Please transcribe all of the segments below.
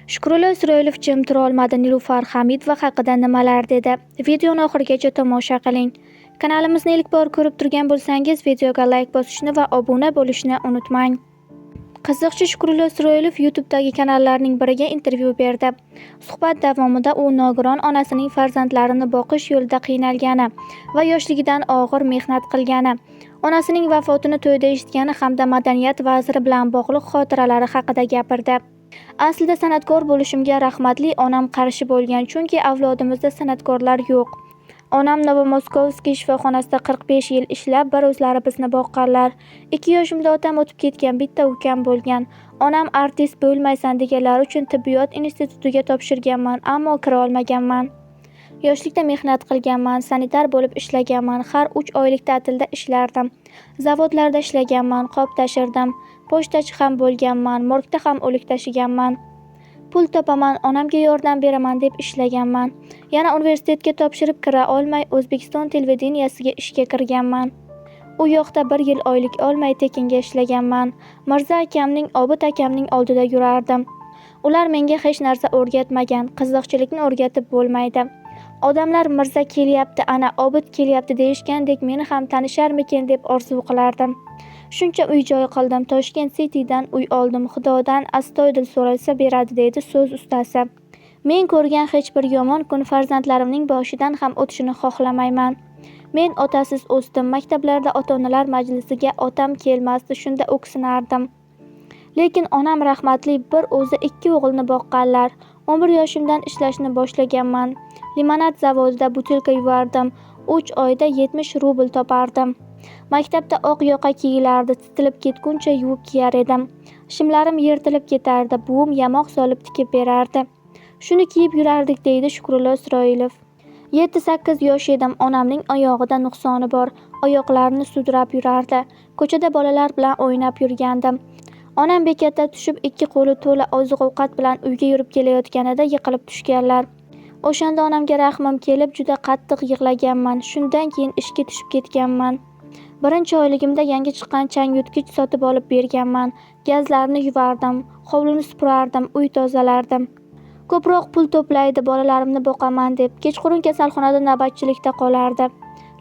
Shukrullo Isroilov jim tura olmadi. Nilufar Hamidova haqida nimalar dedi? Videoni oxirigacha tomosha qiling. Kanalimizni ilk bor ko'rib turgan bo'lsangiz, videoga like bosishni va obuna bo'lishni unutmang. Qiziqchi Shukrullo Isroilov YouTube'dagi kanallarning biriga intervyu berdi. Suhbat davomida u nogiron onasining farzandlarini boqish yo'lida qiynalgani va yoshligidan og'ir mehnat qilgani, onasining vafotini to'yda eshitgani hamda madaniyat vaziri bilan bog'liq xotiralari haqida gapirdi. Aslida san'atkor bo'lishimga rahmatli onam qarshi bo'lgan, chunki avlodimizda san'atkorlar yo'q. Onam Novomoskovskiy shifoxonasida 45 yil ishlab, bir o'zlari bizni boqqanlar. 2 yoshimda otam o'tib ketgan, bitta ukam bo'lgan. Onam artist bo'lmaysan deganlari uchun tibbiyot institutiga topshirganman, ammo kira olmaganman. Yoshlikda mehnat qilganman, sanitar bo'lib ishlaganman, har 3 oylik ta'tilda ishlardim. Zavodlarda ishlaganman, qop tashirdim, pochtachi ham bo'lganman, morgda ham o'lik tashiganman. Pul topaman, onamga yordam beraman deb ishlaganman. Yana universitetga topshirib kira olmay, O'zbekiston televideniyasiga ishga kirganman. U yoqda bir yil oylik olmay tekinga ishlaganman. Mirza akamning, Obid akamning oldida yurardim. Ular menga hech narsa o'rgatmagan, qiziqchilikni o'rgatib bo'lmaydi. Odamlar Mirza kelyapti, ana Obid kelyapti deyishgandek meni ham tanisharmikin deb orzu qilardim. Shuncha uy-joy qildim, Toshkent City'dan uy oldim, Xudodan astoydil so'ralsa beradi, deydi so'z ustasi. Men ko'rgan hech bir yomon kun farzandlarimning boshidan ham o'tishini xohlamayman. Men otasiz o'sdim, maktablarda ota-onalar majlisiga otam kelmasdi, shunda o'ksinardim. Lekin onam rahmatli bir o'zi 2 o'g'ilni boqqanlar. 11 yoshimdan ishlashni boshlaganman. Limonad zavodida butilka yuvardim. 3 oyda 70 rubl topardim. Maktabda oq yoqa kiyilardi, titilib ketguncha yuvib kiyar edim. Shimlarim yirtilib ketardi, buvim yamoq solib tikib berardi. Shuni kiyib yurardik, deydi Shukrullo Isroilov. 7-8 yosh edim, onamning oyog'ida nuqsoni bor, oyoqlarini sudrab yurardi. Ko'chada bolalar bilan o'ynab yurgandim. Onam bekatda tushib, 2 qo'li to'la oziq-ovqat bilan uyga yurib kelayotganida yiqilib tushganlar. O'shanda onamga rahmim kelib, juda qattiq yig'laganman. Shundan keyin ishga tushib ketganman. Birinchi oyligimda yangi chiqqan changyutgich sotib olib berganman. Gazlarni yuvardim, hovlini supurardim, uy tozalardim. Ko'proq pul to'playdi, bolalarimni boqaman deb kechqurun kasalxonada navbatchilikda qolardi.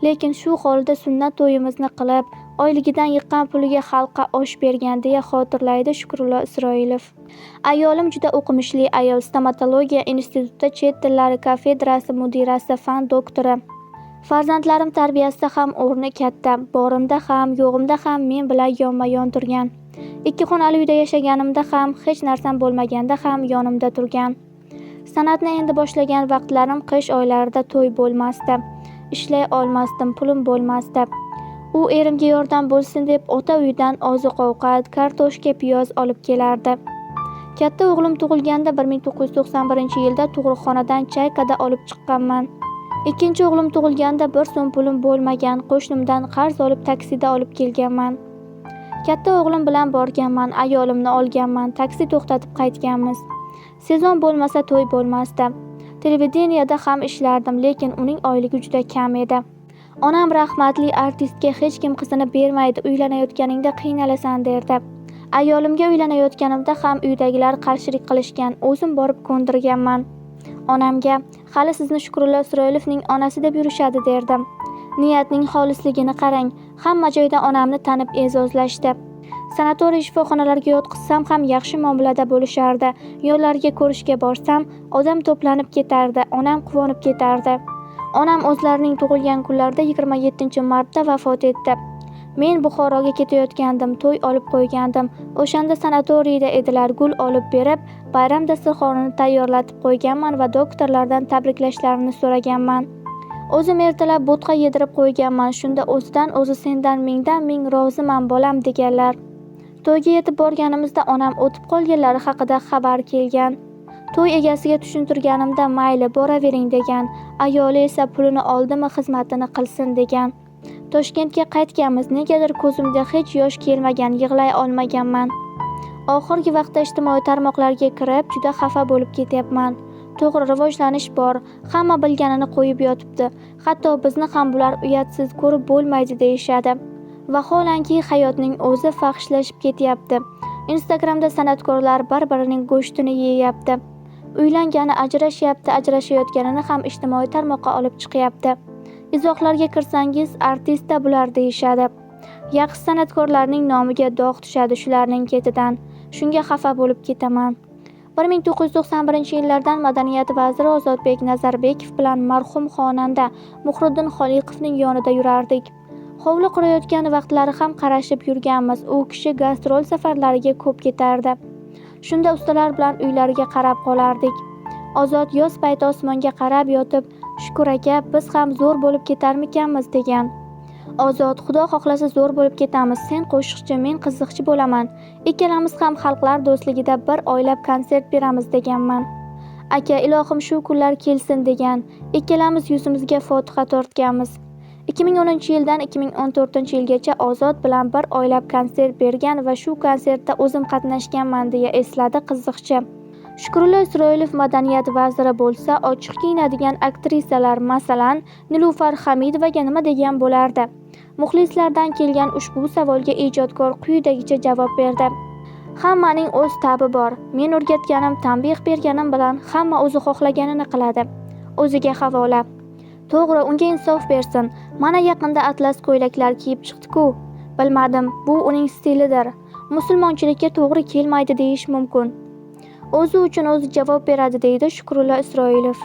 Lekin shu holida sunnat to'yimizni qilib, oyligidan yiqqan puliga xalqqa osh bergan, deya xotirlaydi Shukrullo Isroilov. Ayolim juda o'qimishli ayol, stomatologiya institutida chet tillari kafedrasi mudirasi, fan doktori. Farzandlarim tarbiyasida ham o'rni katta. Borimda ham, yo'g'imda ham men bilan yonma-yon turgan. 2 xonali uyda yashaganimda ham, hech narsam bo'lmaganda ham yonimda turgan. San'atni endi boshlagan vaqtlarim qish oylarida to'y bo'lmasdi. Ishlay olmasdim, pulim bo'lmasdi. U erimga yordam bo'lsin deb ota uyidan oziq-ovqat, kartoshka, piyoz olib kelardi. Katta o'g'lim tug'ilganda 1991-yilda tug'ruqxonadan chaykada olib chiqqanman. Ikkinchi o'g'lim tug'ilganda 1 so'm pulim bo'lmagan, qo'shnimdan qarz olib taksida olib kelganman. Katta o'g'lim bilan borganman, ayolimni olganman, taksi to'xtatib qaytganmiz. Sezon bo'lmasa to'y bo'lmasdi. Televideniyada ham ishlardim, lekin uning oyligi juda kam edi. Onam rahmatli artistga hech kim qizini bermaydi, uylanayotganingda qiynalasan derdi. Ayolimga uylanayotganimda ham uydagilar qarshilik qilishgan, o'zim borib ko'ndirganman. Onamga, hali sizni Shukrullo Isroilovning onasi deb yurishadi derdim. Niyatning xolisligini qarang, hamma joyda onamni tanib e'zozlashdi. Sanatoriy shifoxonalarga yotqizsam ham yaxshi muomalada bo'lishardi. Yo'llarga ko'rishga borsam, odam to'planib ketardi, onam quvonib ketardi. Onam o'zlarining tug'ilgan kunlarida 27-martda vafot etdi. Men Buxoroga ketayotgandim, to'y olib qo'ygandim. O'shanda sanatoriyda edilar, gul olib berib, bayram dasturxonini tayyorlatib qo'yganman va doktorlardan tabriklashlarini so'raganman. O'zim ertalab bo'tqa yedirib qo'yganman. Shunda o'zidan o'zi sendan mingdan ming roziman bolam deganlar. To'yga yetib borganimizda onam o'tib qolganlari haqida xabar kelgan. To'y egasiga tushuntirganimda mayli boravering degan. Ayoli esa pulini oldimi xizmatini qilsin degan. Toshkentga qaytganmiz, negadir ko'zimga hech yosh kelmagan, yig'lay olmaganman. Oxirgi vaqtda ijtimoiy tarmoqlarga kirib, juda xafa bo'lib ketyapman. To'g'ri, rivojlanish bor, hamma bilganini qo'yib yotibdi. Hatto bizni ham bular uyatsiz ko'rib bo'lmaydi deyishadi. Vaholanki hayotning o'zi fahshlashib ketyapti. Instagramda san'atkorlar bir-birining go'shtini yeyapti. Uylangani ajrashyapti, ajrashayotganini ham ijtimoiy tarmoqqa olib chiqyapti. Izohlarga kirsangiz, artist-da bular deyishadi. Yaxshi san'atkorlarning nomiga dog' tushadi shularning ketidan. Shunga xafa bo'lib ketaman. 1991-yillardan madaniyat vaziri Ozodbek Nazarbekov bilan marhum xonanda Muhriddin Xoliqovning yonida yurardik. Hovli qurayotgan vaqtlari ham qarashib yurganmiz. U kishi gastrol safarlariga ko'p ketardi. Shunda ustalar bilan uylariga qarab qolardik. Ozod yoz payti osmonga qarab yotib, "Shukur aka, biz ham zo'r bo'lib ketarmikanmiz" degan. Ozod, "Xudo xohlasa zo'r bo'lib ketamiz. Sen qo'shiqchi, men qiziqchi bo'laman. Ikkalamiz ham xalqlar do'stligida bir oylab konsert beramiz" deganman. Aka, ilohim shu kunlar kelsin degan. Ikkalamiz yuzimizga fotiha tortganmiz. 2010-yildan 2014-yilgacha Ozod bilan bir oylab konsert bergan va shu konsertda o'zim qatnashganman deya esladi qiziqchi. Shukrullo Isroilov madaniyat vaziri bo'lsa, ochiq kiyinadigan aktrisalar, masalan, Nilufar Hamidovaga nima degan bo'lardi? Muxlislardan kelgan ushbu savolga ijodkor quyidagicha javob berdi. Hammaning o'z ta'bi bor. Men o'rgatganim, tanbeh berganim bilan hamma o'zi xohlaganini qiladi. O'ziga havola. To'g'ri, unga insof bersin. Mana yaqinda atlas ko'ylaklar kiyib chiqdi-ku. Bilmadim, bu uning stilidir. Musulmonchilikka to'g'ri kelmaydi deyish mumkin. O'zi uchun o'zi javob beradi, deydi Shukrullo Isroilov.